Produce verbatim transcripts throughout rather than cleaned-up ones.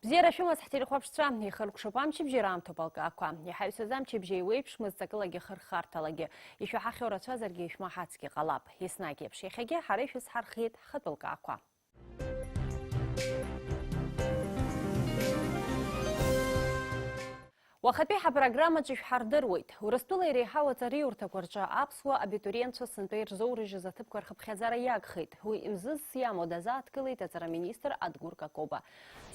Бзиара шәымаз, ҳтелехәаԥшцәа, ихыркәшоуп амчыбжьи раамҭоуп алкаақәа. Иҳаҩсыз амчыбжьа еиуеиԥшмызт ҵакылагьы хырхарҭалагьы. Ишәаҳахьоу рацәазаргьы ишәмаҳацгьы ҟалап. Еснагь еиԥш, иахьагьы ҳара ишәызҳархиеит ҳхатәы лкаақәа. Уахатәи ҳапрограммаҿы шәҳардыруеит. Урыстәыла иреиҳау аҵариурҭақәа рҿы аԥсуа абитуриентцәа сынтәа ирзоурыжьыз аҭыԥқәа рхыԥхьаӡара иагхеит. Уи мзызс иамоу дазааҭгылеит аҵараминистр Адгәыр Какоба.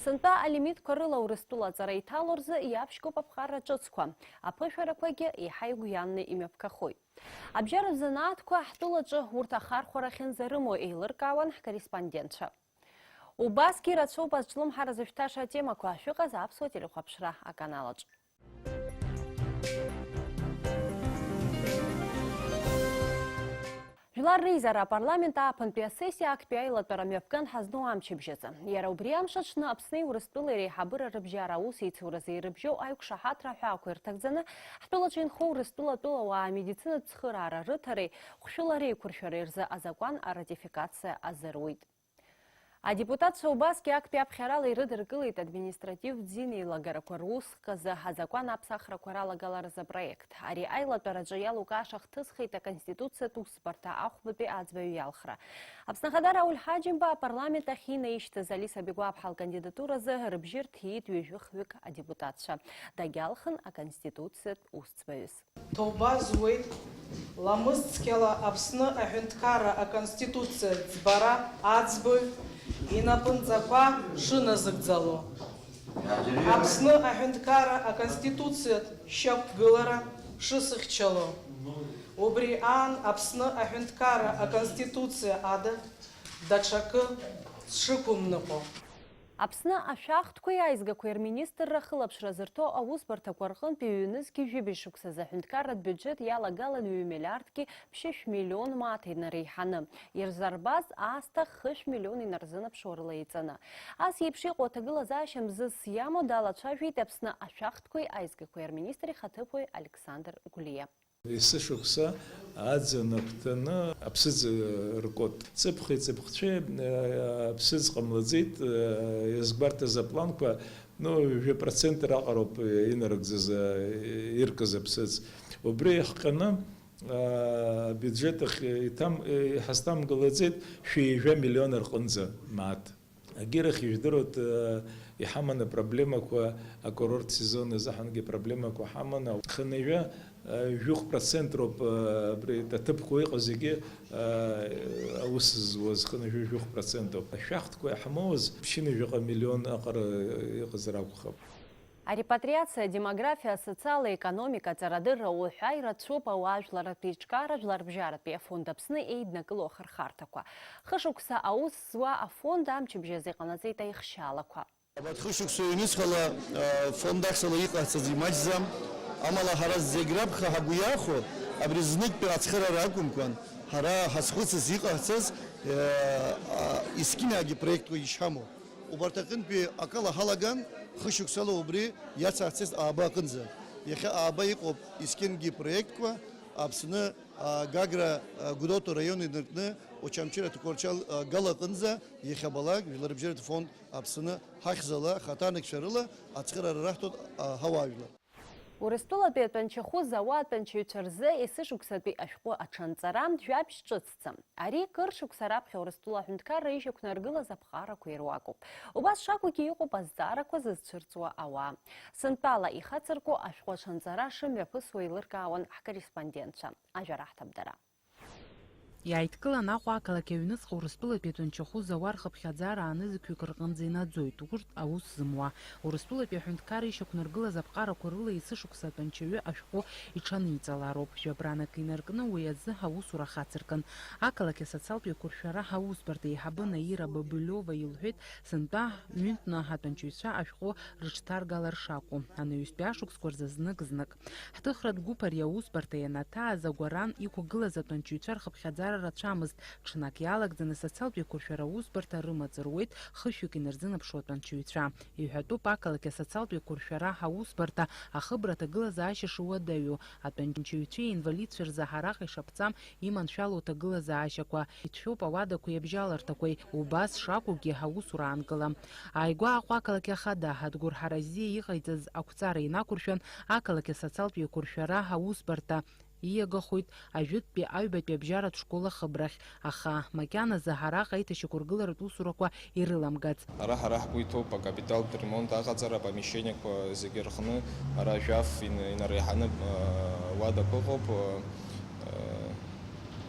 Сынтәа алимитқәа рыла Урыстәыла аҵара иҭало рзы иаԥшьгоуп аԥҟара ҿыцқәа. Аԥышәарақәагьы еиҳа игәҩанны имҩаԥгахоит. Абжьаратә занааҭқәа ҳтәылаҿы урҭ ахархәара ахьынӡарымоу еилыркаауан ҳкорреспондентцәа. Убасгьы ирацәоуп азҿлымҳара зышәҭаша атемақәа, шәыҟаз аԥсуа телехәаԥшра аканалаҿ. Жәлар реизара апарламент ааԥынтәи асессиа актәи аилатәара мҩаԥган ҳазну амчыбжь азы. Иара убри амш аҽны Аԥсни Урыстәылеи реиҳабыра рыбжьара аусеицуразы ирыбжьоу аиқәшаҳаҭра аҳәаақәа ирҭагӡаны, ҳтәылаҿы инхо Урыстәыла атәылауаа амедицинатә цхыраара рыҭареи хәшәыла реиқәыршәареи рзы азакәан аратификациа азыруит. Адепутатцәа убасгьы актәи аԥхьарала ирыдыркылеит административтә зин еилагарақәа руск азы азакәан аԥсахрақәа ралагаларазы апроект. Ари аилатәараҿы иалукааша хҭысхеит Аконституциатә усбарҭа ахәбатәи аӡбаҩ иалхра. Аԥсны Ахада Рауль Ҳаџьымба апарламент ахь инаишьҭыз Алиса Бигәаԥҳа лкандидатуразы рыбжьы рҭиит ҩажәи хҩык адепутатцәа. Дагьалхын Аконституциатә усӡбаҩыс. Ҭоуба зуеит, ламыс цқьала Аԥсны аҳәынҭқарра аконституциа ӡбара аӡбаҩ инапынҵақәа шыназыгӡало, Аԥсны аҳәынҭқарра аконституциатә шьақәгылара шысыхьчало, убри аан Аԥсны аҳәынҭқарра аконституциа ада даҽакы сшықәымныҟәо. Аԥсны ашәахтәқәеи аизгақәеи рминистрра ахылаԥшра зырҭо аусбарҭақәа рҟынтәи ҩнызқьи жәибжь шықәсазы аҳәынҭқарратә биуџьет иалагалан ҩ миллиардки ԥшьышә миллион мааҭ инареиҳаны, ирзарбаз аасҭа хышә миллион инарзынаԥшуа рыла еиҵаны. Ас еиԥш иҟоу аҭагылазаашьа мзызс иамоу далацәажәеит Аԥсны ашәахтәқәеи аизгақәеи рминистр ихаҭыԥуаҩ Александр Гәлиа. Есышықәса аӡын агәҭаны аԥсыӡ ркуеит. Ҵыԥхи ҵыԥхцәеи, э, аԥсыӡ ҟамлаӡеит, э, иазгәарҭаз апланқәа, ну, жәа процент раҟароуп инарыгӡаз, э, иркыз аԥсыӡ. Убри иахҟьаны, э, абиуџьет ахь иҭам-, э, иҳазҭамгалаӡеит шәи жәа миллион рҟынӡа мааҭ. Агьырахь, ижәдыруеит, э, иҳаман апроблемақәа, акурорт сезон азыҳәангьы апроблемақәа ҳаман. Хынҩажәа, э, жәохә процент роуп, э, абри аҭыԥқәа иҟаз зегьы, э, аус зуаз хынҩажәа жәохә процент ауп. Ашәахтәқәа иаҳмоуаз ԥшьынҩажәаҟа миллион аҟара иҟазар акәхап. Арепатриациа, адемографиа, асоциал-економика, аҵарадырра уҳәа ирацәоуп ауаажәларратә еиҿкаара Жәларбжьаратәи афонд Аԥсны еиднакыло ахырхарҭақәа. Хышықәса аус зуа афонд амчыбжь азы иҟанаҵеит аихшьаалақәа. Абарҭ хышықәса ҩнуҵҟала, а, фонд ахьӡала иҟаҳҵаз имаҷӡам, амала ҳара зегь раԥхьа ҳагәы иахәо абри зныктәи ацхыраара акәымкәан, ҳара ҳазхәыцыз иҟаҳҵаз, а, а, есқьынагьы проектқәа ишҳамоу. Убарҭ аҟынтәи акала ҳалаган, хышықәсала убри иацаҳҵеит ааба аҟынӡа. Иахьа ааба иҟоуп есқьынгьы проектқәа, Аԥсны, а, Гагра, а, Гәдоуҭа раион инаркны Очамчыра Тҟәарчал, а, гала аҟынӡа, иахьабалак Жәларбжьаратә фонд Аԥсны ҳахьӡала хаҭанакцәа рыла ацхыраара раҳҭоит, а, ҳауаажәлар. Урыстәылатәи атәанчахәы зауа атәанчаҩцәа рзы есышықәсатәи ашәҟәы аҽанҵара жәабжь ҿыцӡам. Ари кыр шықәса раԥхьа Урыстәыла аҳәынҭқарра ишьақәнаргылаз аԥҟарақәа ируакуп. Убас шакәугьы иҟоуп азҵаарақәа зызцәырҵуа ауаа. Сынтәала ихацырку ашәҟәы аҽанҵара шымҩаԥысуа еилыркаауан ҳкорреспондентцәа. Ажәа раҳҭап дара. Иааидкылан Аҟәа ақалақь аҩныҵҟа Урыстәылатәи атәанчахәы зауа рхыԥхьаӡара аанызқьҩык рҟынӡа инаӡоит, урҭ аус зымуа. Урыстәылатәи аҳәынҭқарра ишьақәнаргылаз аԥҟарақәа рыла есышықәса атәанчаҩы ашәҟәы иҽаниҵалароуп. Жәабранак инаркны уи азы аусура хацыркын. Ақалақь асоциалтә еиқәыршәара аусбарҭа еиҳабы Наира Бабылиова илҳәеит, сынтәа ҩынтәны атәанчаҩцәа ашәҟәы рыҽҭаргалар шакәу, анаҩстәи ашықәсқәа рзы знык-знык. Ҳҭыхратә гәыԥ ари аусбарҭа ианаҭааз агәаран иқәгылаз атәанчаҩцәа рхыԥхьаӡара рацәамызт. Ҽнак иалагӡаны асоциалтә еиқәыршәара аусбарҭа рымаҵ руеит хышәҩык инарзынаԥшуа атәанчаҩцәа. Иҳәатәуп, ақалақь асоциалтә еиқәыршәара аусбарҭа ахыбра аҭагылазаашьа шуадаҩу, атәанчаҩцәеи аинвалидцәеи рзы ҳараҟа ишаԥҵам иманшәалоу аҭагылазаашьақәа, иҭшәоуп ауадақәеи абжьаларҭақәеи, убас шакәугьы аусура аанкыла. Ааигәа Аҟәа ақалақь ахада Адгәыр Ҳаразиа иҟаиҵаз ақәҵара инақәыршәан, ақалақь асоциалтә еиқәыршәара аусбарҭа ииагахоит ажәытәтәи аҩбатәи абжьаратә школ ахыбрахь, аха макьаназы араҟа аиҭашьақәыргыларатә усурақәа ирыламгац. Ара ҳара ҳгәы иҭоуп акапиталтә ремонт аҟаҵара апомешьчениақәа зегьы рҟны, ара жәаф ин-, инареиҳаны, э, уадақәа ыҟоуп, э,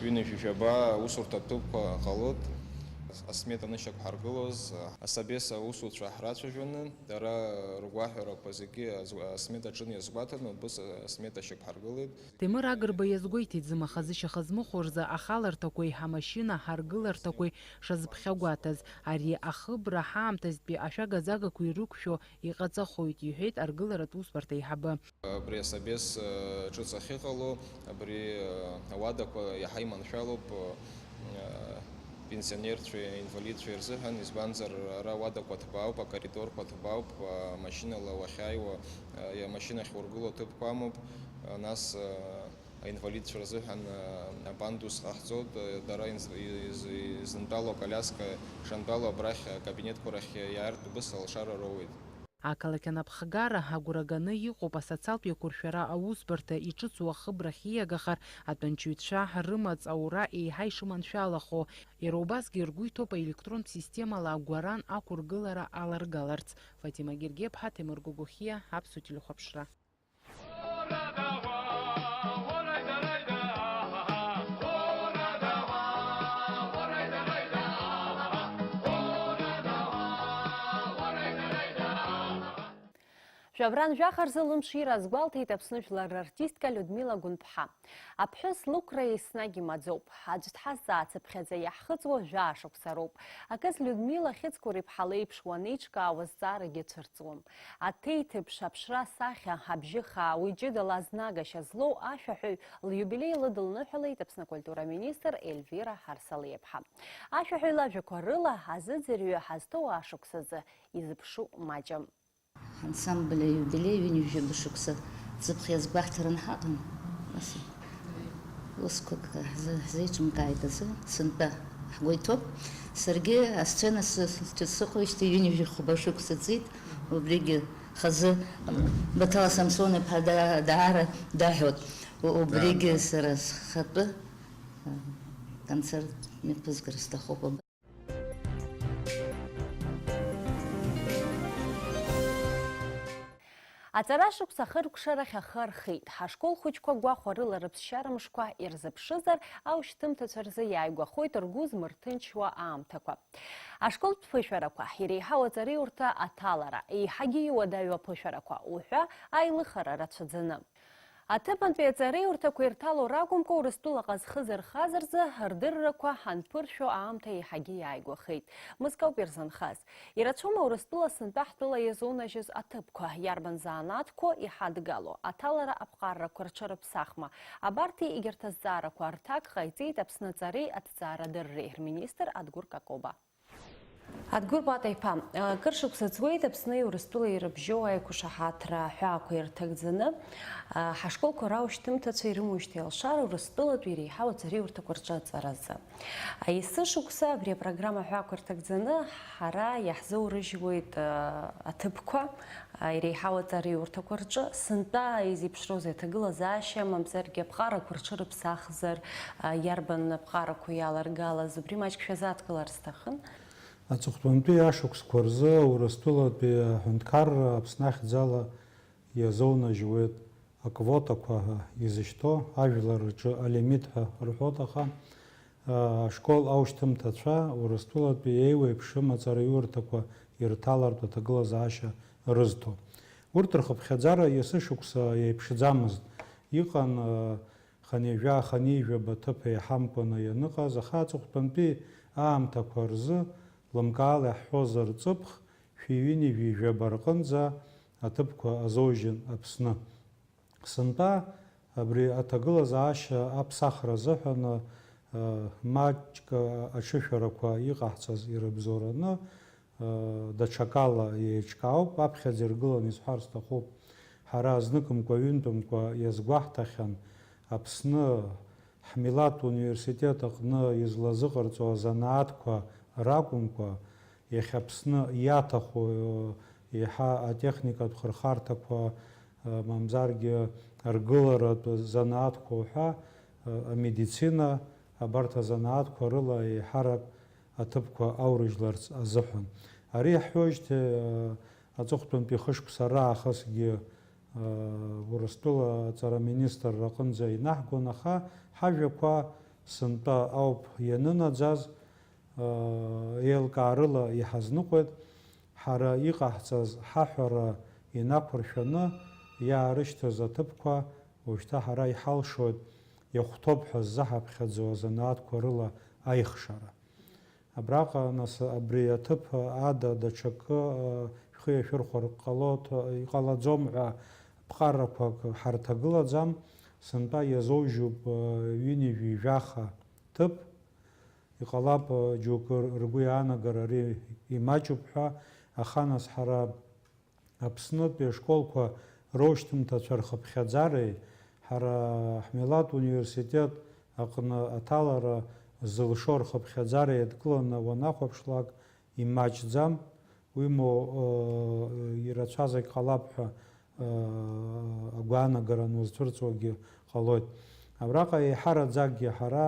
ҩынҩажәи жәаба аусурҭа ҭыԥқәа ҟалоит. Асмета анышьақәҳаргылоз, асабес аусуцәа ҳрацәажәаны, дара ргәаҳәарақәа зегьы азгә-, асмета аҿы иазгәаҭаны, убыс асмета шьақәҳаргылеит. Ҭемыр Агрба иазгәеиҭеит, зымаха зышьаха змыхәо рзы ахаларҭақәеи амашьына аргыларҭақәеи шазыԥхьагәаҭаз, ари ахыбра ҳаамҭазтәи ашәага-загақәа ирықәшәо иҟаҵахоит, иҳәеит аргыларатә усбарҭа аиҳабы. Абри асабес, э, ҿыц ахьыҟало, абри, э, ауадақәа иаҳа иманшәалоуп, э, пенсионерцәеи аинвалидцәеи рзыҳәан, избанзар, ара ауадақәа ҭбаауп, акоридорқәа ҭбаауп, амашьынала уахьааиуа, э, амашьына ахьургыло ҭыԥқәа амоуп, э, нас, э, аинвалидцәа рзыҳәан, э, апандус ҟаҳҵоит, э, дара инз-, из-, изынтәало аколиаска шантәало абрахь акабинетқәа рахь иаартә убыс алшара роуеит. Ақалақь анапхгара агәра ганы иҟоуп асоциалтә еиқәыршәара аусбарҭа иҿыцу ахыбрахь ииагахар, атәанчаҩцәа рымаҵ аура еиҳа ишыманшәалахо. Иара убасгьы ргәы иҭоуп аелектрон системала агәаран ақәыргылара аларгаларц. Фатима Гергеԥҳа, Ҭемыр Гогохиа, Аԥсуа телехәаԥшра. Жәабран жәаха рзы лымшира азгәалҭеит Аԥсны жәлар рартистка Людмила Гәынԥҳа. Аԥҳәыс лықәра еснагь имаӡоуп. Аӡә дҳазҵаацыԥхьаӡа иаҳхыҵуа жәаа шықәса роуп. Акыс Людмила Хьыҵкәыр-иԥҳа леиԥш уанеиҿкаауа зҵаарагьы цәырҵуам. Аҭеиҭыԥш, аԥшра асахьа, абжьы хаа, уи ҷыдала азнагашьа злоу ашәаҳәаҩ лиубилеи лыдылныҳәалеит Аԥсны акультура министр Ельвира Ҳарсалиаԥҳа. Ашәаҳәаҩ лажәақәа рыла, азыӡырҩы ҳазҭоу ашықәсазы изыԥшу маҷым. Ҳансамбль аиубилеи ҩынҩажәаба шықәса ҵыԥх иазгәаҳҭаран ҳаҟан. Нас усқәак ҳзы-, ҳзеиҿымкааит азы, сынтәа ҳгәы иҭоуп. Саргьы асцена сы-, сы-, сыхәоижьҭеи ҩынҩажәи хәба шықәса ҵит, убригьы хазы Баҭала Самсон-иԥҳа да-, даара даҳәоит. У-, убригьы Да, да. Сара схатәы, а, концерт мҩаԥызгар сҭахуп. Аҵара шықәса ахыркәшарахь ахы археит. Ҳашкол хәыҷқәа гәахәарыла рыԥсшьара мшқәа ирзыԥшызар, аушьҭымҭацәа рзы иааигәахоит ргәы змырҭынчуа аамҭақәа. Ашколтә ԥышәарақәа иреиҳау аҵареиурҭа аҭалара, еиҳагьы иуадаҩу аԥышәарақәа уҳәа аилыхара рацәаӡаны. Аҭыԥантәи аҵареиурҭақәа ирҭало ракәымкәа, Урыстәылаҟа зхы зырхаз рзы рдыррақәа ҳанԥыршәо аамҭа еиҳагьы иааигәахеит. Мызкауп ирзынхаз. Ирацәоума Урыстәыла сынтәа ҳтәыла иазунажьыз аҭыԥқәа, иарбан занааҭқәоу иҳадгало, аҭалара аԥҟаррақәа рҽырыԥсахма? Абарҭи егьырҭ азҵаарақәа рҭак ҟаиҵеит Аԥсны аҵареи аҭҵаарадырреи рминистр Адгәыр Какоба. Адгәыр Пата-иԥа, акыр шықәса ҵуеит Аԥсни Урыстәылеи ирыбжьоу аиқәшаҳаҭра аҳәаақәа ирҭагӡаны, ҳашколқәа раушьҭымҭацәа ирымоушьҭеи алшара Урыстәылатәи иреиҳау аҵареиурҭақәа рҿы аҵаразы. Есышықәса абри апрограмма аҳәаақәа ирҭагӡаны ҳара иаҳзоурыжьуеит аҭыԥқәа, иреиҳау аҵареиурҭақәа рҿы, сынтәа изеиԥшроузеи аҭагылазаашьа, мамзаргьы аԥҟарақәа рҽырыԥсахзар, иарбан аԥҟарақәа иаларгалаз, убри маҷк шәазааҭгылар сҭахын. Аҵыхәтәантәи ашықәсқәа рзы Урыстәылатәи аҳәынҭқарра Аԥсны ахьӡала иазоунажьуеит аквотақәа ҳәа изышьҭоу, ажәлар рҿы алимит ҳәа рҳәоит, аха, а, ашкол аушьҭымҭацәа Урыстәылатәи еиуеиԥшым аҵараиурҭақәа ирҭалартә аҭагылазаашьа рызҭо. Урҭ рхыԥхьаӡара есышықәса еиԥшӡамызт. Иҟан, а, хынҩажәа, хынҩажәаба ҭыԥ еиҳамкәаны ианыҟаз, аха аҵыхәтәантәи аамҭақәа рзы, лымкаала иаҳҳәозар, ҵыԥх шәи ҩынҩажәи жәаба рҟынӡа аҭыԥқәа азоужьын Аԥсны. Сынтәа абри аҭагылазаашьа аԥсахра азыҳәан, а, Маҷк аҽышәарақәа иҟаҳҵаз ирыбзоураны, даҽакала еиҿкаауп. Аԥхьаӡа иргыланы исҳәар сҭахуп, ҳара зныкымкәа-ҩынтәымкәа иазгәаҳҭахьан, Аԥсны ҳмилаҭ университет аҟны излазыҟарҵо азанааҭқәа ракәымкәа, иахьа Аԥсны иаҭаху еиҳа атехникатә хырхарҭақәа, мамзаргьы ргыларатә занааҭқәа уҳәа, амедицина, абарҭ азанааҭқәа рыла еиҳарак аҭыԥқәа аурыжьларц азыҳәан. Ари иаҳҳәоижьҭеи аҵыхәтәантәи хышықәса раахысгьы Урыстәыла аҵара министрра аҟынӡа инаҳгон, аха ҳажәақәа сынтәа ауп ианынаӡаз, еилкаарыла иҳазныҟәеит, ҳара иҟаҳҵаз ҳаҳәара инақәыршәаны иаарышьҭыз аҭыԥқәа уажәшьҭа ҳара иҳалшоит, иахәҭоуп ҳәа ззаҳаԥхьаӡоу азанааҭқәа рыла аихшара. Абраҟа, нас, абри аҭыԥ ада даҽакы шәхы иашәырхәар ҟалоит, иҟалаӡом ҳәа ԥҟарақәак ҳарҭагылаӡам, сынтәа иазоужьуп ҩынҩажәи жәаха ҭыԥ. Иҟалап, џьоукы ргәы иаанагар ари имаҷуп ҳәа, аха нас ҳара Аԥснытәи ашколқәа роушьҭымҭацәа рхыԥхьаӡареи, ҳара ҳмилаҭ университет аҟны аҭалара зылшо рхыԥхьаӡара еидкыланы уанахәаԥшлак, имаҷӡам, уимоу, ирацәазаргь ҟалап ҳәа, агәаанагара анузцәырҵуагьы ҟалоит. Абраҟа еиҳараӡакгьы ҳара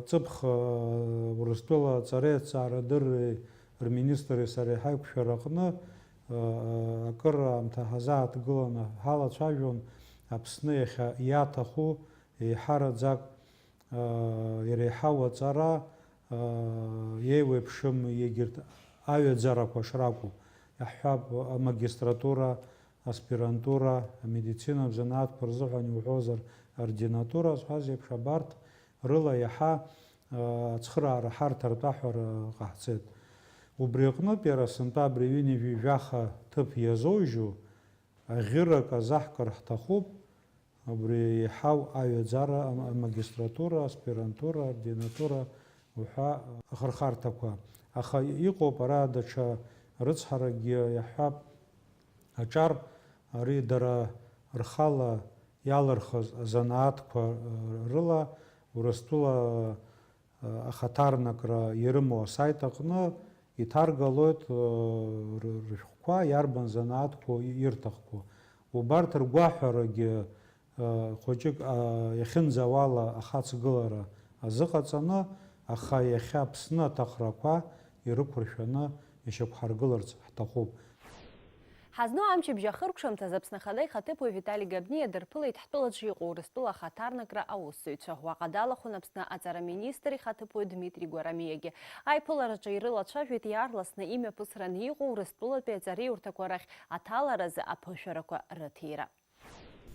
Ҵыԥх, Урыстәыла аҵареи аҭҵаарадырреи рминистри сареи ҳаиқәшәара аҟны, акыр аамҭа ҳазааҭгыланы ҳалацәажәон Аԥсны иахьа иаҭаху еиҳараӡак, иреиҳау аҵара, еиуеиԥшым егьырҭ аҩаӡарақәа шракәу. Иаҳҳәап, амагистратура, аспирантура, амедицинатә занааҭқәа рзыҳәан иуҳәозар, ординатура зҳәаз еиԥш, абарҭ рыла иаҳа, ацхыраара ҳарҭартә аҳәара ҟаҳҵеит. Убри аҟнытә, иара сынтәа абри ҩынҩажәи жәаха ҭыԥ иазоужьу аӷьырак азаҳкыр ҳҭахуп, убри еиҳау аҩаӡара, ам-, амагистратура, аспирантура, аординатура уҳәа ахырхарҭақәа. Аха иҟоуп ара даҽа рыцҳаракгьы, иаҳҳәап, аҿар, ари дара рхала иалырхыз азанааҭқәа рыла Урыстәыла ахаҭарнакра ирымоу асаит аҟны иҭаргалоит рышәҟәқәа, иарбан занааҭқәоу ирҭахқәоу. Убарҭ ргәаҳәарагьы хәыҷык иахьынӡауала ахаҵгылара азыҟаҵаны, аха иахьа Аԥсны аҭахрақәа ирықәыршәаны ишьақәҳаргыларц ҳҭахуп. Ҳазну амчыбжь ахыркәшамҭаз Аԥсны Ахада ихаҭыԥуаҩ Витали Габниа дырԥылеит ҳтәылаҿы иҟоу Урыстәыла ахаҭарнакра аусзуҩцәа. Уаҟа далахәын Аԥсны аҵараминистр ихаҭыԥуаҩ Дмитри Гәарамиагьы. Аиԥылараҿы ирылацәажәеит иаарласны имҩаԥысраны иҟоу Урыстәылатәи аҵариурҭақәа рахь аҭаларазы аԥышәарақәа рыҭира.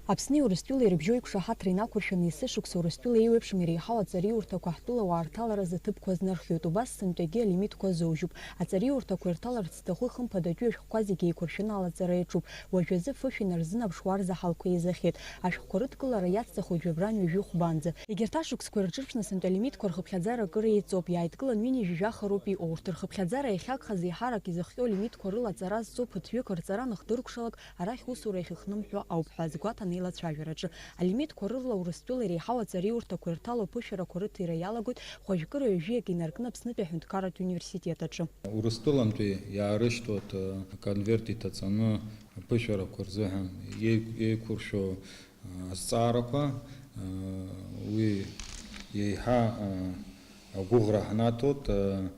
Аԥсни Урыстәылеи рыбжьоу иқәшаҳаҭра инақәыршәаны есышықәса Урыстәыла еиуеиԥшым иреиҳау аҵариурҭақәа ҳтәылауаа рҭаларазы аҭыԥқәа азнархиоит. Убас сынтәагьы алимитқәа азоужьуп. Аҵариурҭақәа ирҭаларц зҭаху ихымԥадатәу ашәҟәқәа зегьы еиқәыршәаны алаҵара иаҿуп. Уажәазы фышә инарзынаԥшуа арзаҳалқәа еизахьеит. Ашәҟәқәа рыдкылара иацҵахоит жәабран ҩажәи хәбанӡа. Егьырҭ ашықәсқәа ирҿырԥшны сынтәа алимитқәа рхыԥхьаӡара акыр еиҵоуп, иааидкылан ҩынҩажәи жәаха роуп иҟоу. Урҭ рхыԥхьаӡара иахьагхаз еиҳарак изыхҟьо алимитқәа рыла аҵара зҵо ԥыҭҩык рҵара анахдыркәшалак, арахь усура иахьыхнымҳәуа ауп ҳәа азгәаҭан еилацәажәараҿы. Алимитқәа рыла Урыстәыла иреиҳау аҵариурҭақәа ирҭало аԥышәарақәа рыҭира иалагоит хәажәкыра ҩажәиак инаркны Аԥснытәи аҳәынҭқарратә университет аҿы. Урыстәылантәи иаарышьҭуеит, э, аконверт иҭаҵаны аԥышәарақәа рзыҳәан еи-, еиқәыршәо, э, азҵаарақәа, э, уи еиҳа, э, агәыӷра ҳнаҭоит, э,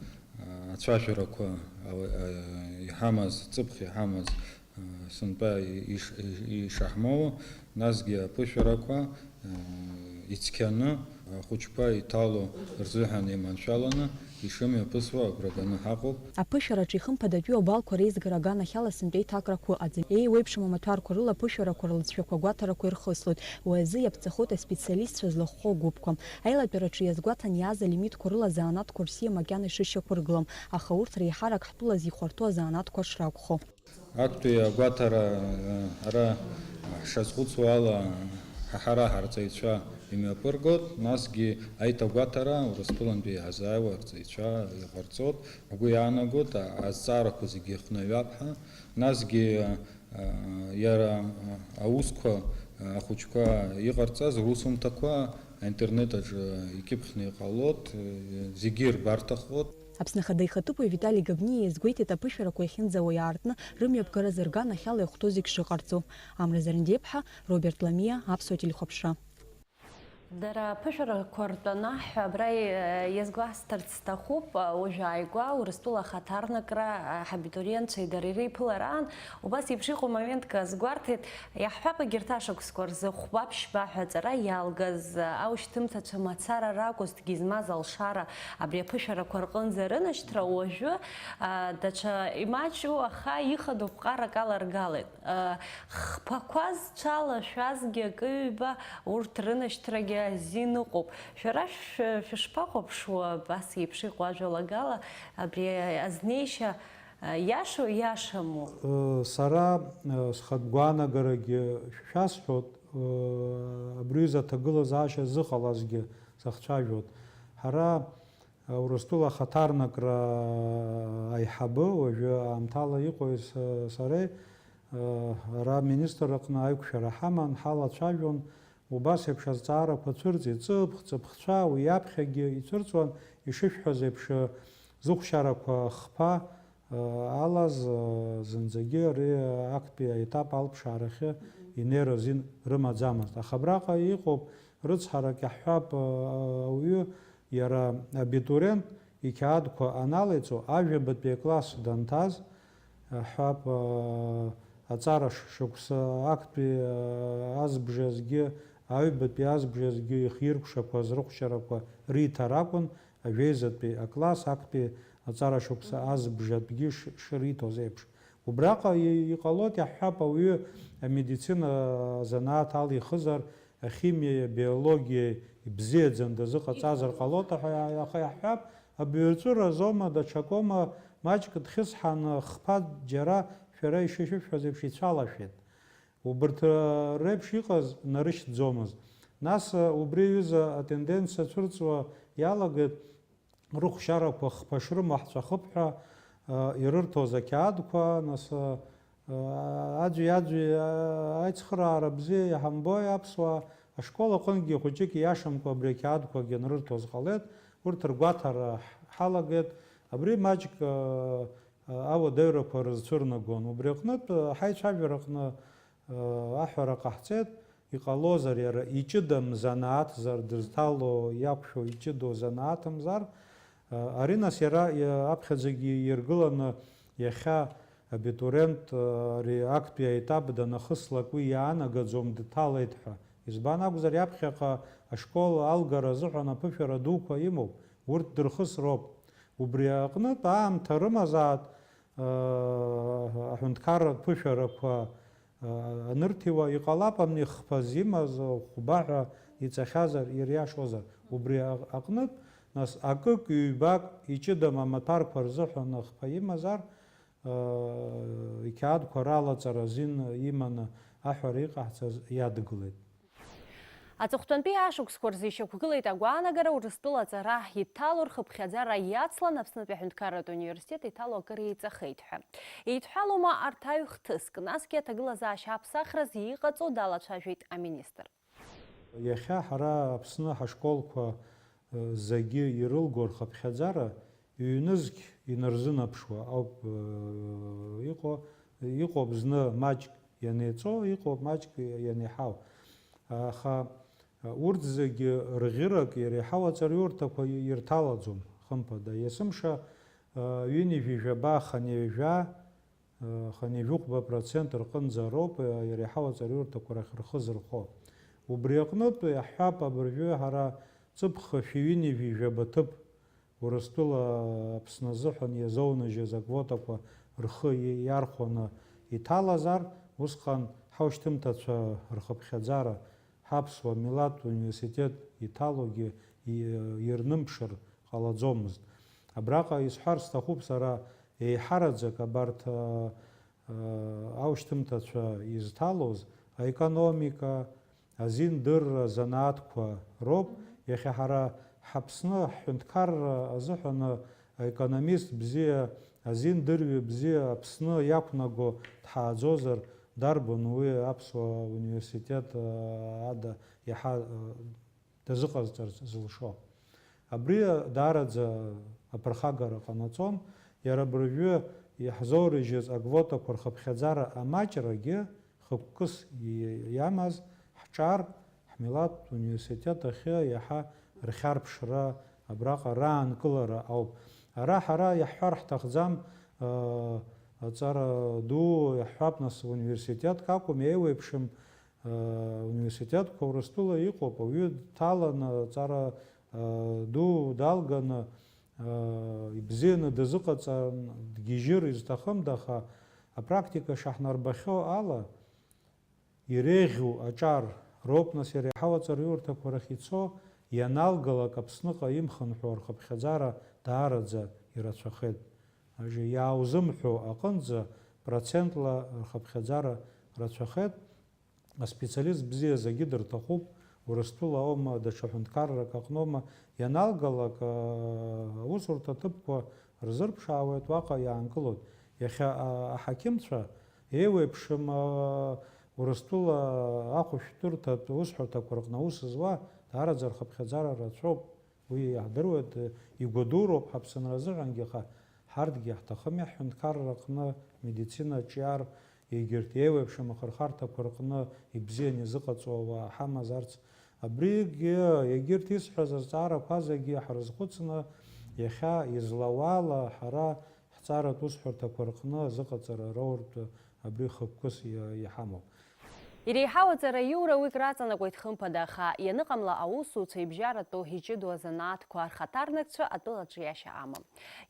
э, ацәажәарақәа, э, э, иҳамаз, ҵыԥх иҳамаз, сынтәа иш-, ишаҳмоуа, насгьы аԥышәарақәа, ицқьаны, ахәыҷқәа иҭало рзыҳәан иманшәаланы ишымҩаԥысуа агәра ганы ҳаҟоуп. Аԥышәараҿы ихымԥадатәиу абалқәа реизгара аганахьала сынтәа иҭакрақәа ыҟаӡам. Еиуеиԥшым амаҭәарқәа рыла аԥышәарақәа рлыҵшәақәа агәаҭарақәа ирхыслоит. Уи азы иаԥҵахоит аспециалистцәа злахәхо агәыԥқәа. Аилатәараҿы иазгәаҭан иааз алимитқәа рыла азанааҭқәа рсиа макьана ишышьақәыргылам, аха урҭ реиҳарак ҳтәыла зихәарҭоу азанааҭқәа шракәхо. Актәи агәаҭара, ара ҳшазхәыцуа ала, ҳара ҳарҵаҩцәа Имҩаԥыргоит, насгьы аиҭагәаҭара Урыстәылантәи иаҳзааиуа арҵаҩцәа иҟарҵоит. Ҳгәы иаанагоит, а-, азҵаарақәа зегьы ихнаҩап ҳәа, насгьы, а, иара, а, аусқәа, а, ахәыҷқәа иҟарҵаз русумҭақәа аинтернет аҿы икьыԥхьны иҟалоит, э, зегьы ирбарҭахоит. Аԥсны Ахада ихаҭыԥуаҩ Витали Габниа иазгәеиҭеит аԥышәарақәа иахьынӡауа иаартны рымҩаԥгара зырга анахьала иахәҭоу зегь шыҟарҵо. Амра Зарандиаԥҳа, Роберт Ламиа, Аԥсуа телехәаԥшра. Дара аԥышәарақәа ртәы анаҳҳәа, абра, э, иазгәасҭарц сҭахуп, э, уажә ааигәа Урыстәыла ахаҭарнакра, э, ҳабитуриентцәеи дареи реиԥылараан убас еиԥш иҟоу моментк азгәарҭеит. Иаҳҳәап, егьырҭ ашықәсқәа рзы хәба-ԥшьба ҳәа аҵара иалгаз, э, аушьҭымҭацәа мацара ракәызҭгьы змаз алшара абри аԥышәарақәа рҟынӡа рынашьҭра уажәы, э, даҽа имаҷу, аха ихадоу ԥҟарак аларгалеит. Хԥақәа зҽалашәазгьы акы-ҩба урҭ рынашьҭрагьы азин ыҟоуп. Шәара шәш-, шәышԥахәаԥшуа абас еиԥш иҟоу ажәалагала абри азнеишьа, иашоу, иашаму? Сара схатә гәаанагарагьы шәасҳәоит, абри аҩыза аҭагылазаашьа зыҟалазгьы сахцәажәоит. Ҳара Урыстәыла ахаҭарнакра аиҳабы, уажәы аамҭала иҟои с-, сареи, ара аминистр аҟны аиқәшәара ҳаман, ҳалацәажәон, убас еиԥш азҵаарақәа цәырҵит, ҵыԥх, ҵыԥхцәа, уи аԥхьагьы ицәырҵуан, ишышәҳәаз еиԥш, зыхәшьарақәа хԥа, алаз, зынӡагьы ари актәи аетап алԥшаарахьы инеира азин рымаӡамызт. Аха абраҟа иҟоуп, рыцҳарак иаҳҳәап, ауаҩы иара абитуриент иқьаадқәа аналеиҵо, ажәабатәи акласс данҭаз, ҳҳәап, аҵара ш-, шықәса актәи азбжазгьы, аҩбатәи азбжазгьы ихиркәшақәаз рыхәшьарақәа риҭар акәын, ажәеизатәи акласс актәи аҵара шықәса азбжатәгьы ш-, шыриҭоз еиԥш. Убраҟа и-, иҟалоит, иаҳҳәап, ауаҩы амедицина азанааҭ алихызар, ахимиеи абиологиеи ибзиаӡаны дазыҟаҵазар ҟалоит ҳәа иа-, иаха иаҳҳәап, абаҩрҵәыра азоума, даҽакоума, маҷк дхьысҳаны, хԥа џьара шәара ишышәышәҳәаз еиԥш ицәалашәеит. Убарҭ, э, реиԥш иҟаз нарышьҭӡомызт. Нас, э, убри аҩыза атенденциа цәырҵуа иалагеит, рыхәшьарақәа хԥа шрымоу ҳҵәахып ҳәа, э, ирырҭоз ақьаадқәа, нас, э, аӡәи-аӡәи, э, аицхыраара бзиа иҳамбои аԥсуаа, ашкол аҟынгьы хәыҷык ииашамкәа абри ақьаадқәагьы анрырҭоз ҟалеит, урҭ ргәаҭара ҳ-, ҳалагеит. Абри маҷк, э, ауадаҩрақәа рызцәырнагон. Убри аҟнытә, ҳаицәажәараҟны, аҳәара ҟаҳҵеит, иҟалозар иара иҷыдам занааҭзар, дызҭало иақәшәо иҷыдоу занааҭымзар, ари нас иара аԥхьаӡагьы иргыланы иахьа абитуриент ари актәи аетап данахыслак уи иаанагаӡом дҭалеит ҳәа. Избан акәзар, иаԥхьаҟа ашкол алгара азыҳәан аԥышәара дуқәа имоуп, урҭ дырхысроуп. Убри аҟнытә аамҭа рымазаат, аҳәынҭқарратә ԥышәарақәа анырҭиуа, иҟалап амни хԥа зимаз хәба ҳәа иҵахьазар, ириашозар. Убри аҟнытә, нас, акык, ҩбак иҷыдам амаҭәарқәа рзыҳәан хԥа имазар, иқьаадқәа ралаҵара азин иманы аҳәара иҟаҳҵаз иадгылеит. Аҵыхәтәантәи ашықәсқәа рзы ишьақәгылеит агәаанагара Урыстәыла аҵара иҭало рхыԥхьаӡара иацлан Аԥснытәи аҳәынҭқарратә университет иҭало акыр еиҵахеит ҳәа. Еидҳәалоума арҭ аҩ-хҭыск, насгьы аҭагылазаашьа аԥсахраз иҟаҵоу далацәажәеит аминистр. Иахьа ҳара Аԥсны ҳашколқәа зегьы ирылго рхыԥхьаӡара ҩнызқь инарзынаԥшуа ауп, э, иҟоу, иҟоуп зны маҷк ианеиҵо, иҟоуп маҷк ианеиҳау. Аха, э, урҭ зегьы рӷьырак иреиҳау аҵараиурҭақәа ирҭалаӡом, хымԥада. Есымша, э, ҩынҩажәи жәаба, хынҩажәа, хынҩажәихәба процент рҟынӡа роуп иреиҳау аҵараиурҭақәа рахь рхы зырхо. Убри аҟнытә иаҳҳәап, абыржәы ҳара ҵыԥх шәи ҩынҩажәи жәаба ҭыԥ Урыстәыла Аԥсны азыҳәан иазоунажьыз аквотақәа рхы иархәаны иҭалазар, усҟан ҳаушьҭымҭацәа рхыԥхьаӡара, ҳаԥсуа милаҭ университет иҭалогьы ирнымԥшыр ҟалаӡомызт. Абраҟа исҳәар сҭахуп сара, еиҳараӡак абарҭ, а, а, аушьҭымҭацәа изҭалоз аекономика, азиндырра занааҭқәа роуп. Иахьа ҳара ҳАԥсны ҳҳәынҭқарра азыҳәаны аекономист бзиа, азиндырҩы бзиа Аԥсны иақәнаго дҳааӡозар, дарбан уи аԥсуа университет, а, ада иаҳа, а, дазыҟазҵарц зылшо? Абри даараӡа аԥырхагара ҟанаҵон, иара абыржәы иаҳзоурыжьыз аквотақәа рхыԥхьаӡара амаҷрагьы хықәкыс и-, иамаз ҳҿар, ҳмилаҭтә университет ахьы иаҳа рхьарԥшра, абраҟа раанкылара ауп. Ара ҳара иаҳҳәар ҳҭахӡам, ы, аҵара ду иаҳҳәап, нас, университетк акәым, еиуеиԥшым, ы, университетқәа Урыстәыла иҟоуп, ауаҩы дҭаланы аҵара, ы, ду далганы, ы, ибзианы дазыҟаҵан дгьежьыр изҭахымда, аха апрактика шаҳнарбахьоу ала, иреиӷьу аҿар роуп, нас, иара иаҳау аҵараиурҭақәа рахь ицо, ианалгалак Аԥсныҟа имхынҳәуа рхыԥхьаӡара даараӡа ирацәахеит. Ажьа иааузымҳәо аҟынӡа процентла рхыԥхьаӡара рацәахеит. Аспециалист бзиа зегьы дырҭахуп, Урыстәыла аума, даҽа ҳәынҭқаррак аҟноума, ианалгалак, аа, аусурҭа ҭыԥқәа рзырԥшаауеит, уаҟа иаанкылоит. Иахьа, аа, аҳақьымцәа еиуеиԥшым, аа, Урыстәыла ахәышәтәырҭатә усҳәарҭақәа рҟны аус зуа даараӡа рхыԥхьаӡара рацәоуп. Уи иаҳдыруеит, игәадуроуп ҳаԥсынра азыҳәангьы, аха ҳарҭгьы иаҳҭахым иаҳҳәынҭқарра аҟны, медицина, аҿиар, егьырҭ еиуеиԥшым ахырхарҭақәа рҟны ибзианы изыҟаҵоу ауаа ҳамазарц, абригьы, егьырҭ исҳәаз азҵаарақәа зегьы ҳрызхәыцны, иахьа излауала ҳара ҳҵаратә усҳәарҭақәа рҟны азыҟаҵара роуртә абри хықәкыс иа-, иҳамоуп. Иреиҳау аҵараиура уик раҵанакуеит, хымԥада, аха ианыҟамла аусуцәа ибжьаратәу иҷыдоу азанааҭқәа рхаҭарнакцәа атәылаҿиашьа амам.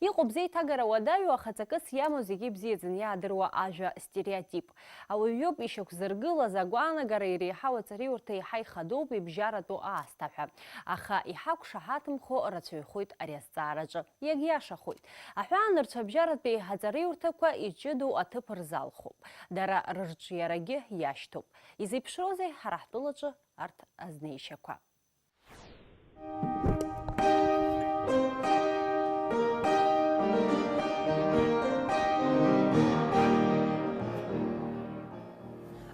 Иҟоуп зеиҭагара уадаҩу, аха ҵакыс иамоу зегьы ибзиаӡаны иаадыруа ажәа стереотип. Ауаҩ иоуп ишьақәзыргылаз агәаанагара иреиҳау аҵараиурҭа еиҳа ихадоуп ибжьаратәу аасҭа ҳәа. Аха иҳақәшаҳаҭымхо рацәаҩхоит ари азҵаараҿы. Иагьиашахоит. Аҳәаанырцә абжьаратәи аҵараиурҭақәа иҷыдоу аҭыԥ рзалхуп. Дара рырҿиарагьы иашьҭоуп. Изеиԥшроузеи ҳара ҳтәылаҿы арҭ азнеишьақәа?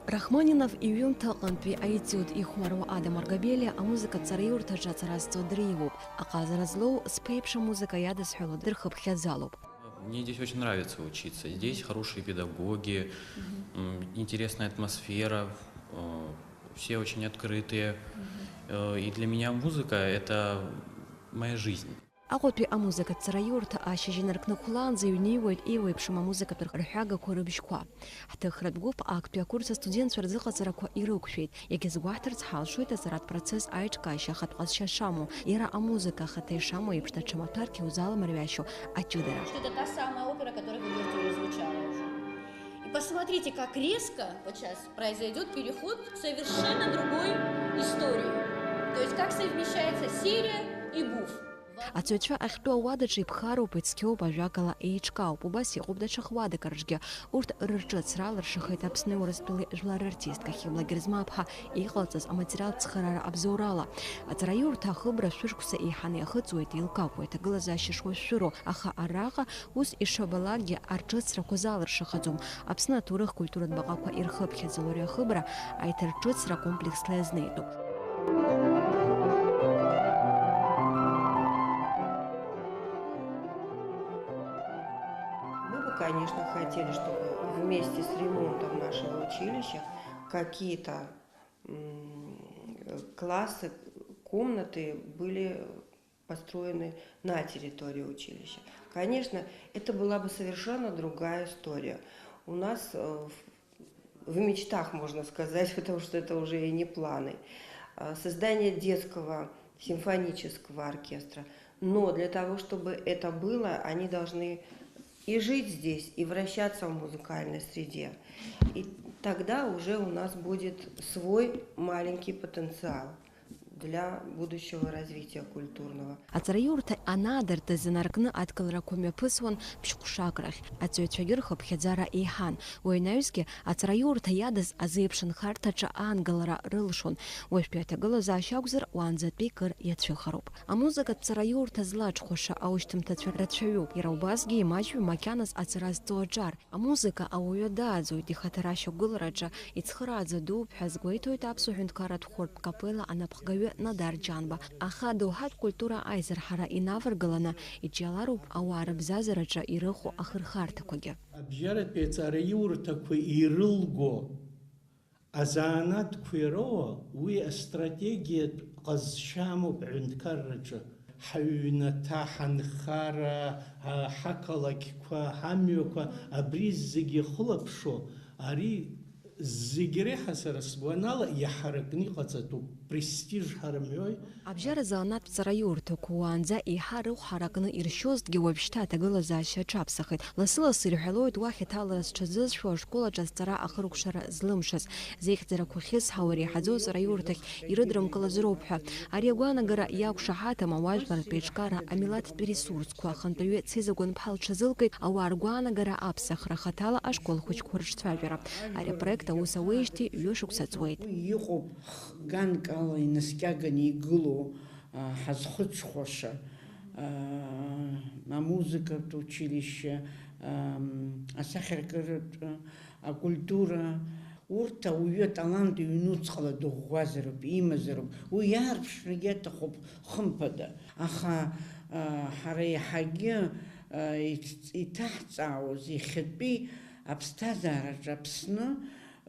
Рахманинов иҩымҭа аҟынтәи аетиуд ихәмаруа Адам Аргабелиа амузыкатә ҵараиурҭаҿы ацара зҵо дреиуоуп. Аҟазара злоу сԥеиԥш амузыка иадысҳәало дырхыԥхьаӡалоуп. Мне здесь очень нравится учиться. Здесь хорошие педагоги, м, интересная атмосфера, э, все очень открытые. Э, и для меня музыка — это моя жизнь. Аҟәатәи амузыкатә ҵараиурҭа ашьыжь инаркны хәлаанӡа иҩнеиуеит еиуеиԥшым амузыкатә рҳәагақәа рыбжьқәа. Ҳҭыхратә гәыԥ актәи акурс астудентцәа рзыҟаҵарақәа ирықәшәеит. Иагьазгәаҳҭарц ҳалшоит аҵаратә процесс аиҿкаашьа ахатә ҟазшьа шамоу, иара амузыка ахаҭа ишамоу еиԥш даҽа маҭәарк иузаламырҩашьо аҷыдара. Что это та самая опера, которая в Эгерте уже звучала уже. И посмотрите, как резко вот сейчас произойдет переход к совершенно другой истории. То есть как совмещается серия и буф. Аҵаҩцәа ахьтәоу ауадаҿы иԥхароуп, ицқьоуп, ажәакала, еиҿкаауп. Убас иҟоуп даҽа хҩадак рҿгьы. Урҭ рырҿыцра алыршахеит Аԥсни Урыстәылеи жәлар рартистка Хьыбла Герзмаԥҳа иҟалҵаз аматериалтә цхыраара абзоурала. Аҵараиурҭа ахыбра шәышықәса еиҳаны иахыҵуеит, еилкаақәоу иҭагылазаашьа шуашәшәыроу, аха араҟа ус ишабалакгьы арҿыцрақәа залыршахаӡом. Аԥсны аҭоурых-культуратә баҟақәа ирхыԥхьаӡало ари ахыбра аиҭарҿыцра комплексла иазнеитәуп. Мы бы, конечно, хотели, чтобы вместе с ремонтом нашего училища какие-то, м, классы, комнаты были построены на территории училища. Конечно, это была бы совершенно другая история. У нас, э, в, в мечтах, можно сказать, потому что это уже и не планы, а, создание детского симфонического оркестра. Но для того, чтобы это было, они должны и жить здесь, и вращаться в музыкальной среде. И тогда уже у нас будет свой маленький потенциал. для будущего развития культурного. Аҵараиурҭа анаадыртыз инаркны адкыларақәа мҩаԥысуан ԥшь-ҟәшак рахь. Аҵаҩцәагьы рхыԥхьаӡара еиҳан. Уи анаҩсгьы аҵараиурҭа иадыз азеиԥш нхарҭаҿы аанкылара рылшон. Уажәтәи аҭагылазаашьа акәзар, уаанӡатәи кыр иацәыхароуп. Амузыкатә ҵараиурҭа злаҽхәаша аушьҭымҭацәа рацәаҩуп. Иара убасгьы имаҷҩым макьаназ аҵара зҵо аҿар. Амузыка ауаҩы дааӡоит, ихаҭара ашьақәгылараҿы ицхырааӡа дууп ҳәа азгәеиҭоит аԥсуа ҳәынҭқарратә хәыртә капелла анапхгаҩы Надар Џьанба. Аха адоуҳатә культура аизырҳара инаваргыланы иҿиалароуп ауаа рыбзазараҿы ирыху ахырхарҭақәагьы. Абжьаратәи аҵараиурҭақәа ирылго азанааҭқәа ироуа уи астратегиатә ҟазшьа амоуп аҳәынҭқарраҿы. Ҳаҩнаҭа, ҳанхара, ҳақалақьқәа, ҳамҩақәа, абри зегьы ихылаԥшуа, ари зегь реиҳа сара сгәанала иаҳаракны иҟаҵатәуп, престиж ҳарымҳәои? Абжьара занааҭтә ҵараиурҭақәа уаанӡа еиҳа рыхә ҳаракны иршьозҭгьы уажәшьҭа аҭагылазаашьа аҽаԥсахит. Лассы-лассы ирҳәалоит уахь аҭалара зҽазызшәо ашкол аҿы азҵара ахыркәшара злымшаз. Зеихьӡарақәа хьысҳауа иреиҳаӡоу аҵараиурҭахь ирыдрымкылаз роуп ҳәа. Ари агәаанагара иақәшаҳаҭым ауаажәлартә еиҿкаара амилаҭтә ресурсқәа ахантәаҩы Цеза Гәынԥҳа лҽазылкит ауаа ргәаанагара аԥсахра, хаҭала ашкол хәыҷқәа рыҿцәажәара. Ари апроект аус ауеижьҭеи ҩышықәса ҵуеит. Уи иҟоуп ганкала инаскьаганы игылоу, а, ҳазхәыцхәаша, а, амузыкатә училишьче, а, асахьаркыратә, акультура, урҭ ауаҩы аталант иҩнуҵҟала дыӷәӷәазароуп, имазароуп, уи иаарԥшрагьы аҭахуп, хымԥада. Аха, а, ҳара иаҳагьы, а, иҭ-, иҭаҳҵаауаз иахьатәи аԥсҭазаараҿы Аԥсны,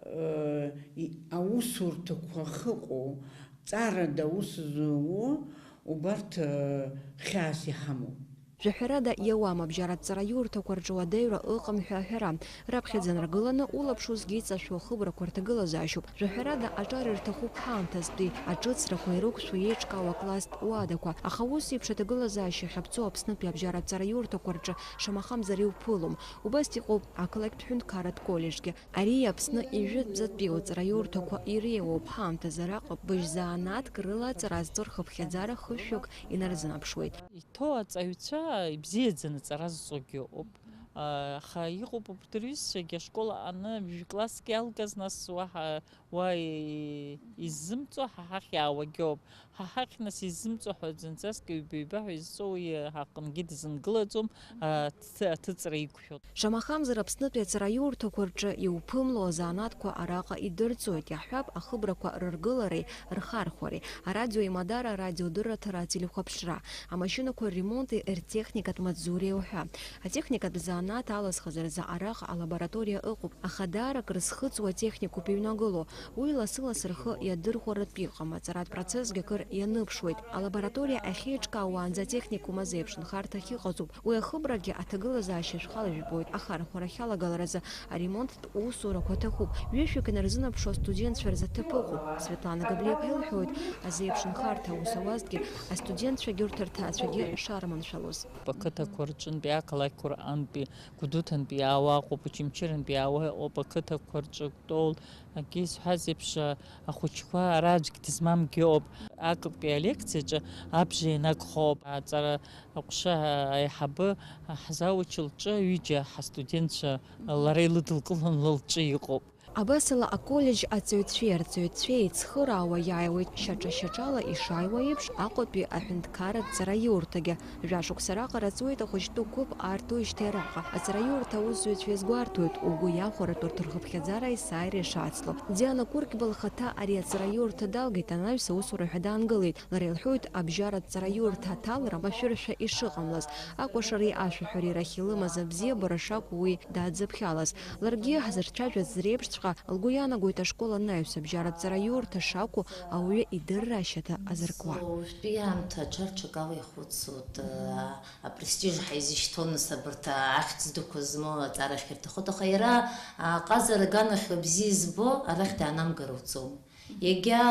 э, и-, аусурҭақәа ахьыҟоу, ҵарада аус зуо, убарҭ, э, хьаас иҳамоуп. Жәаҳәарада, иауам абжьаратә ҵараиурҭақәа рҿы уадаҩра ыҟам ҳәа аҳәара. Раԥхьаӡа наргыланы, улаԥш узгьы иҵашәо ахыбрақәа рҭагылазаашьоуп. Жәаҳәарада, аҿар ирҭахуп ҳаамҭазтәи аҿыцрақәа ирықәшәо иеиҿкаау акласстә уадақәа. Аха ус еиԥш аҭагылазаашьа ахьаԥҵоу Аԥснытәи абжьаратә ҵараиурҭақәа рҿы шамахамзар иуԥылом. Убас иҟоуп ақалақьтә ҳәынҭқарратә коллеџьгьы. Ари Аԥсны ижәытәӡатәиу аҵараиурҭақәа иреиуоуп, ҳаамҭазы араҟа быжь занааҭк рыла аҵара зҵо рхыԥхьаӡара хышәҩык инарзынаԥшуеит. Иҭоу аҵаҩцәа ибзиаӡаны аҵара зҵогьы ыҟоуп. Аха иҟоуп убырҭ рҩызцәагьы ашкол аҟны жәкласск иалгаз, нас уаҳа уа иззымҵо ҳа ҳахь иаауагьоуп. Ҳа ҳахь нас иззымҵо ҳәа зынӡаск ҩба-ҩба ҳәа изҵо уи ҳаҟынгьы дазынгылаӡом, аҭ-, аҭыҵра иқәшәо. Шамахамзар, Аԥснытәи аҵараиурҭақәа рҿы иуԥымло азанааҭқәа араҟа идырҵоит, иаҳҳәап, ахыбрақәа рыргылареи рхархәареи. Арадио еимадара, арадиодырраҭара, ателехәаԥшра, амашьынақәа рремонти ртехникатә маҵзуреи уҳәа. Атехникатә занааҭ алызхыз рзы араҟа алабораториа ыҟоуп, аха даара акрызхыҵуа атехникоуп иҩнагылоу. Уи лассы-лассы рхы иадырхәаратәы иҟам, аҵаратә процессгьы акыр ианыԥшуеит. Алабораториа ахьеиҿкаау уаанӡа атехникум азеиԥш нхарҭахь иҟаҵоуп. Уи ахыбрагьы аҭагылазаашьа шәхала жәбоит, ахархәарахь алагаларазы аремонттә усурақәа аҭахуп. Ҩышәҩык инарзынаԥшуа астудентцәа рзы аҭыԥ ыҟоуп. Светлана Габриаԥҳа илҳәоит, азеиԥш нхарҭа аус ауазҭгьы астудентцәагьы урҭ рҭаацәагьы шарманшәалоз. Ақыҭақәа рҿынтәи, ақалақьқәа рҟынтәи, Гәдоуҭантәи иаауа ыҟоуп, Очамчырантәи иаауа ыҟоуп, ақыҭақәа рҿы Кәтол, акгьы исҳәаз еиԥш, ахәыҷқәа ара аӡәгь дызмамгьы ыҟоуп. Актәи алекциаҿы абжа ианакхоуп. Аҵара аҟәша аиҳабы ҳзауч лҿы ҩыџьа ҳастудентцәа лара илыдылкыланы лҿы иҟоуп. Абасала, аколлеџь аҵаҩцәеи арҵаҩцәеи еицхыраауа иааиуеит, шьаҿа-шьаҿала ишааиуа еиԥш, Аҟәатәи аҳәынҭқарратә ҵараиурҭагьы. Жәашықәса раҟара ҵуеит ахәыҷтәы қәыԥ аартуеижьҭеи араҟа. Аҵараиурҭа аусзуҩцәа иазгәарҭоит, угәы иахәаратәу рҭырхыԥхьаӡара есааира ишацло. Диана Кәыркьба лхаҭа ари аҵараиурҭа далгеит, анаҩс аусура ҳәа даангылеит. Лара илҳәоит, абжьаратә ҵараиурҭа аҭалара машәыршәа ишыҟамлаз, акәашареи ашәаҳәареи рахь илымаз абзиабара шакәу уи даадзыԥхьалаз. Ларгьы, ҳзырцәажәаз реиԥшҵәҟьа, лгәы иаанагоит ашкол анаҩс абжьаратә ҵараиурҭа шакәу ауаҩы идырра ашьаҭа азыркуа. Уажәтәи аамҭа аҽарҽакала ихәыцуеит, а, апрестиж ҳаизышьҭоу, нас, абарҭ ахьӡ дуқәа змоу аҵара ахьырҭаху, аха иара, а, ҟазара аганахьала бзиа избо арахь даанамгар уӡом. Егьа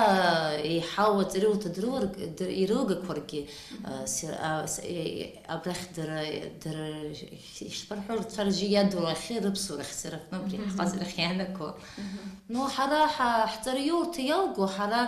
еиҳау аҵараиурҭа дрыларг-, др-, ирылгақәаргьы, а, сер-, а, с-, е-, е-, абрахь дара, дара, ишԥарҳәо, рцәа-ржьы иадурахьы рыԥсуарахь, сара аҟны абри Мгм. ҳҟазарахь иаанагоу. Мгм. Ну, ҳара ҳа-, ҳҵараиурҭа иалго, ҳара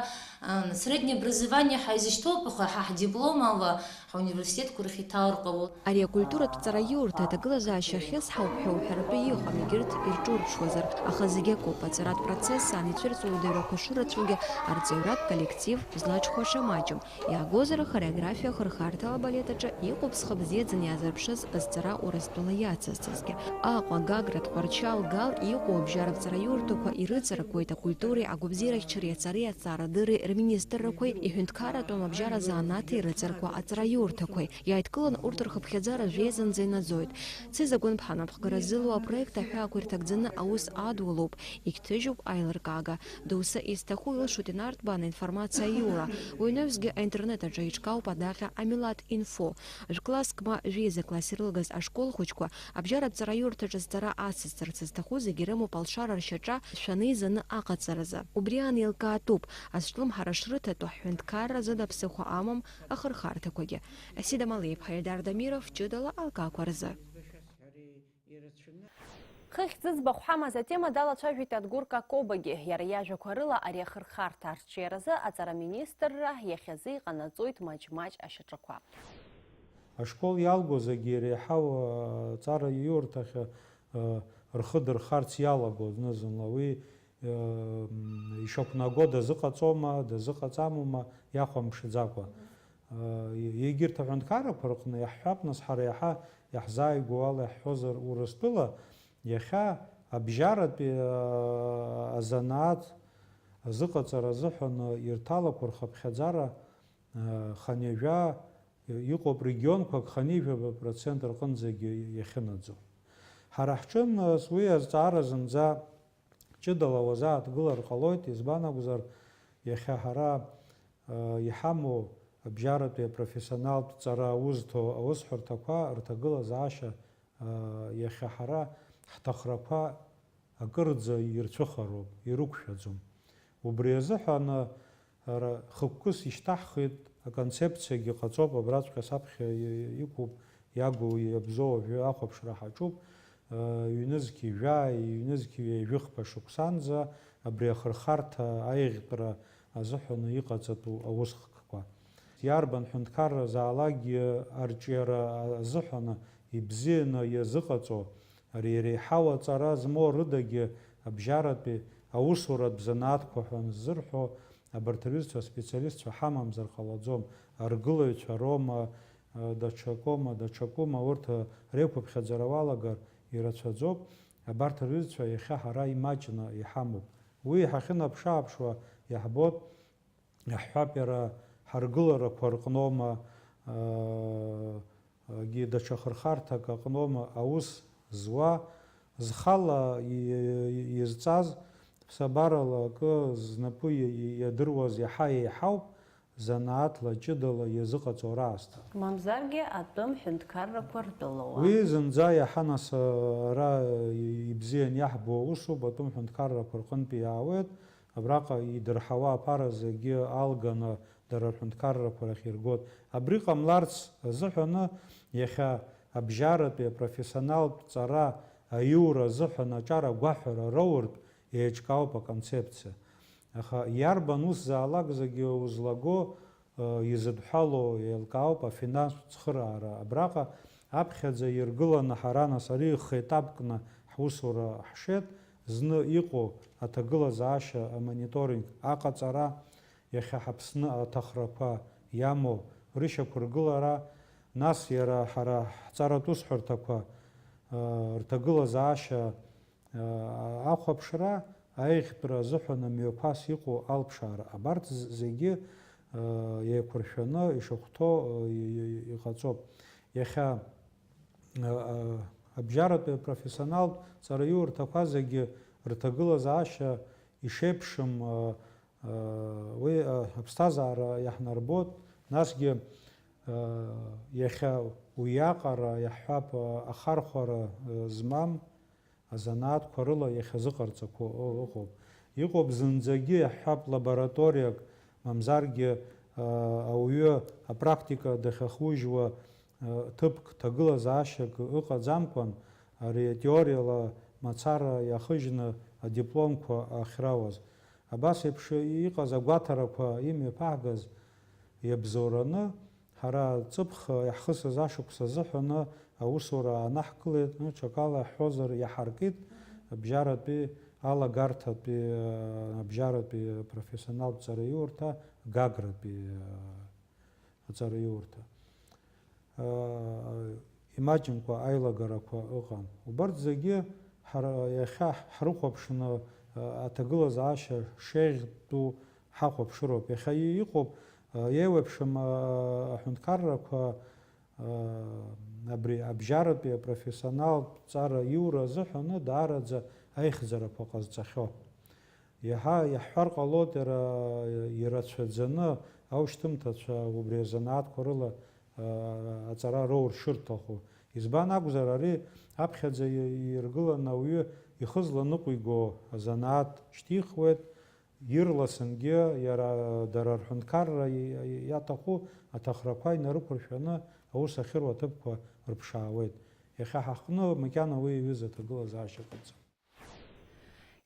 Среднее образование ҳаизышьҭоуп, аха ҳа ҳдиплом ала ҳауниверситетқәа рахь иҭалар ҟалоит. Ари акультуратә ҵараиурҭа аҭагылазаашьа ахьысҳауп ҳәа уҳәаратәы иҟам, егьырҭ ирҿурԥшуазар, аха зегь акоуп, аҵаратә процесс аан ицәырҵуа уадаҩрақәа шырацәоугьы, арҵаҩратә коллектив злаҽхәаша маҷым. Иаагозар, ахореографиа ахырхарҭала абалет аҿы иҟоуп зхы бзиаӡаны иаазырԥшыз азҵаара Урыстәыла иацызҵазгьы. Аҟәа, Гагра, Тҟәарчал, Гал иҟоу абжьаратә ҵараиурҭақәа ирыҵаркуеит акультуреи агәабзиарахьчареи аҵареи аҭҵаарадырреи рминистррақәеи иҳәынҭқарратә амабжьара занааҭи рыҵаркуа аҵараиурҭақәеи. Иааидкыланы урҭ рхыԥхьаӡара жәеизанӡа инаӡоит. Цеза Гәынԥҳа напхгара зылоу апроект аҳәаақәа ирҭагӡаны аус адулоуп, егьҭыжьуп аилыркаага. Доусы изҭаху илшоит инарҭбааны информациа аиура. Уи анаҩсгьы аинтернет аҿы еиҿкаауп адаҟьа Амилаҭ инфо. Жәкласск ма жәеиза класс ирылагаз ашкол хәыҷқәа абжьаратә ҵараиурҭаҿы зҵара ацызҵарц зҭаху зегьы ирымоуп алшара ршьаҿа шәаны изаны аҟаҵаразы. Убри аан еилкаатәуп, азҿлымҳара шрыҭатәу ҳҳәынҭқарра зыда ԥсыхәа амам ахырхарҭақәагьы. Асида Малеиԥҳа, Ельдар Дамиров, ҷыдала алкаақәа рзы. Хыхь ӡыӡбахә ҳамаз атема далацәажәеит Адгәыр Какобагьы. Иара иажәақәа рыла, ари ахырхарҭа арҽеиразы аҵара министрра иахьазы иҟанаҵоит маҷ-маҷ ашьаҿақәа. Ашкол иалгоз зегьы иреиҳау, а, ҵара иурҭахь, а, рхы дырхарц иалаго зны-зынла. Уи, а, м, ишақәнаго дазыҟаҵома, дазыҟаҵамума, иахәамԥшӡакәа. Егьырҭ аҳәынҭқаррақәа рҟны иаҳҳәап, нас, ҳара иаҳа иаҳзааигәоу ала иаҳҳәозар, Урыстәыла иахьа абжьаратәи, а, азанааҭ азыҟаҵара азыҳәан ирҭалақәо рхыԥхьаӡара, а, хынҩажәа иҟоуп, регионқәак хынҩажәаба процент рҟынӡагьы иахьынаӡо. Ҳара ҳҿы, нас, уи азҵаара зынӡа ҷыдала уазааҭгылар ҟалоит, избан акәзар, иахьа ҳара, а, иҳамоу абжьаратәи апрофессионалтә ҵара аузҭо аусҳәарҭақәа рҭагылазаашьа, а, иахьа ҳара ҳҭахрақәа акырӡа ирцәыхароуп, ирықәшәаӡом. Убри азыҳәан, а, ара, хықәкыс ишьҭаҳхит, аконцепциагьы ҟаҵоуп, абраҵәҟьа саԥхьа и-, иқәуп, иагу иабзоу уажәы ахәаԥшра ҳаҿуп. Ҩнызқьи жәааи, ҩнызқьи ҩажәихԥа шықәсанӡа абри ахырхарҭа аиӷьтәра азыҳәаны иҟаҵатәу аусхкқәа. Иарбан ҳәынҭқарразаалакгьы арҿиара азыҳәаны ибзианы иазыҟаҵо, ари иреиҳау аҵара змоу рыдагьы абжьаратәи аусуратә занааҭқәа ҳәа анзырҳәо, абарҭ рҩызцәа аспециалистцәа ҳамамзар ҟалаӡом, аргылаҩцәа роума, даҽакоума, даҽакума, урҭ реиқәыԥхьаӡара уалагар ирацәаӡоуп, абарҭ рҩызцәа иахьа ҳара имаҷны иҳамоуп. Уи ҳахьынаԥшы-ааԥшуа иаҳбоит, иаҳҳәап, иара ҳаргыларақәа рҟноума, егьи даҽа хырхарҭак аҟноума аус зуа, зхала и-, изҵаз, ԥсабарала акы знапы и-, и-, иадыруаз иаҳа еиҳауп, занааҭла, ҷыдала иазыҟаҵо раасҭа. Мамзаргьы атәым ҳәынҭқаррақәа ртәылауаа. Уи зынӡа иаҳа нас ара ибзиан иаҳбо усуп, атәым ҳәынҭқаррақәа рҟынтәи иаауеит, абраҟа идырҳауа аԥара зегьы алганы дара рҳәынҭқаррақәа рахь иргоит. Абри ҟамларц азыҳәаны иахьа абжьаратәи апрофессионалтә ҵара аиура азыҳәан аҿар агәаҳәара роуртә еиҿкаауп аконцепциа. Аха иарбан усзаалак зегьы узлаго, э, изыдҳәалоу еилкаауп афинанстә цхыраара. Абраҟа аԥхьаӡа иргыланы ҳара нас ари хеетапкны ҳусура ҳшеит, зны иҟоу аҭагылазаашьа амониторинг аҟаҵара, иахьа ҳаԥсны аҭахрақәа иамоу рышьақәыргылара, нас иара ҳара ҳҵаратә усҳәарҭақәа, э, рҭагылазаашьа ахәаԥшра, аиӷьтәра азыҳәан амҩақәас иҟоу алԥшаара, абарҭ з-, зегьы, э, еиқәыршәаны ишахәҭоу, э, и-, и-, иҟаҵоуп. Иахьа, э, э, абжьаратәи апрофессионалтә ҵараиурҭақәа зегьы рҭагылазаашьа ишеиԥшым, э, э, уи, э, аԥсҭазаара иаҳнарбоит, насгьы, э, иахьа уиаҟара иаҳҳәап, э, ахархәара, э, змам, азанааҭқәа рыла иахьазыҟарҵақәо ы-, ыҟоуп. Иҟоуп зынӡагьы, иаҳҳәап, лабораториак, мамзаргьы, а, ауаҩы апрактика дахьахужьуа, а, ҭыԥк, ҭагылазаашьак ыҟаӡамкәан, ари атеориала мацара иахыжьны адипломқәа ахьрауаз. Абас еиԥш иҟаз агәаҭарақәа имҩаԥаҳгаз иабзоураны, ҳара ҵыԥх иаҳхысыз ашықәс азыҳәаны аусура аанаҳкылеит, ҽакала иаҳҳәозар, иаҳаркит абжьаратәи алагарҭатәи, абжьаратәи профессионалтә ҵараиурҭа, Гагратәи аҵараиурҭа. Имаҷымкәа аилагарақәа ыҟан. Убарҭ зегьы ҳара иахьа ҳрыхәаԥшны, аҭагылазаашьа шеиӷьтәу ҳахәаԥшыроуп. Иахьа иҟоуп, еиуеиԥшым аҳәынҭқаррақәа, абри абжьаратәи апрофессионалтә ҵара иура азыҳәаны даараӡа аихьӡарақәа ҟазҵахьоу. Иаҳа иаҳҳәар ҟалоит, иара ирацәаӡаны аушьҭымҭацәа убри азанааҭқәа рыла, а, аҵара роур шырҭаху. Избан акәзар, ари аԥхьаӡа и-, иргыланы ауаҩы ихы зланыҟәиго азанааҭ шьҭихуеит, ирласынгьы иара, дара рҳәынҭқарра и-, и-, иаҭаху аҭахрақәа инарықәыршәаны аус ахьыруа аҭыԥқәа рыԥшаауеит. Иахьа ҳаҟны макьана уи иҩыза аҭагылазаашьа ыҟаӡам.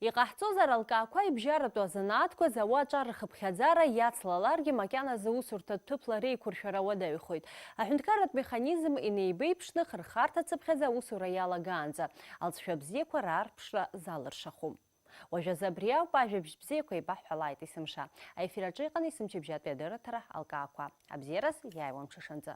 Иҟаҳҵозар, алкаақәа ибжьаратәу азанааҭқәа зауа аҿар рхыԥхьаӡара иацлаларгьы, макьаназы усурҭатә ҭыԥла реиқәыршәара уадаҩхоит. Аҳәынҭқарратә механизм инеибеиԥшны, хырхарҭа цыԥхьаӡа аусура иалагаанӡа, алҵшәа бзиақәа раарԥшра залыршахом. Уажәазы абри ауп, ажәабжь бзиақәа еибаҳҳәалааит есымша. Аефир аҿы иҟан есымчыбжьатәи адырраҭара Алкаақәа. Абзиараз, иааиуа мҽышанӡа.